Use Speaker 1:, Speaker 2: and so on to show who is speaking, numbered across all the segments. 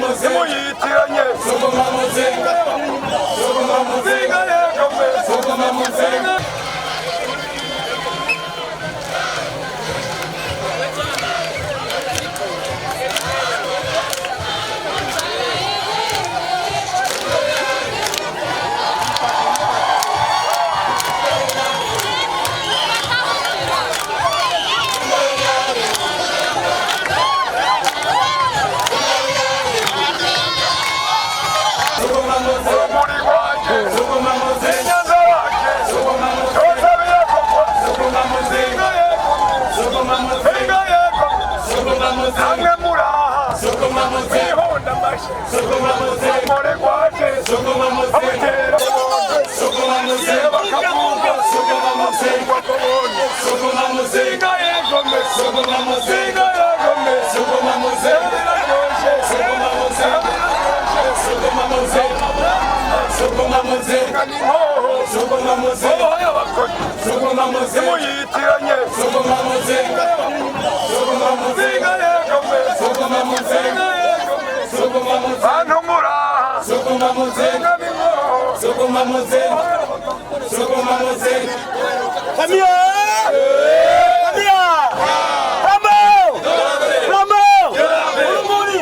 Speaker 1: Nimuyitiranye. Muzinga yegome. Muzinga. Urumuri rwanje inyanza wanje yozabe yakogwa. Muzinga yegome. Muzinga yegome. Hamwe muraha mwihonda amashi umugore rwaje amutera bakavuga Muzinga yegome. Muzinga yegome. Biraryoshe. Inkoho y'abakozi nimuyitiranye. Muzinga yegome. Muzinga yegome. Bantu muraha Muzinga n'inkoho.
Speaker 2: Famille. Famille. Bravo. Bravo. Urumuri.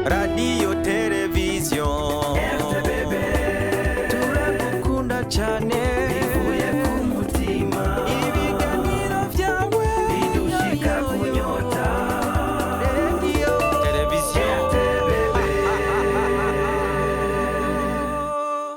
Speaker 3: Radio, televiziyo, turagukunda cyane.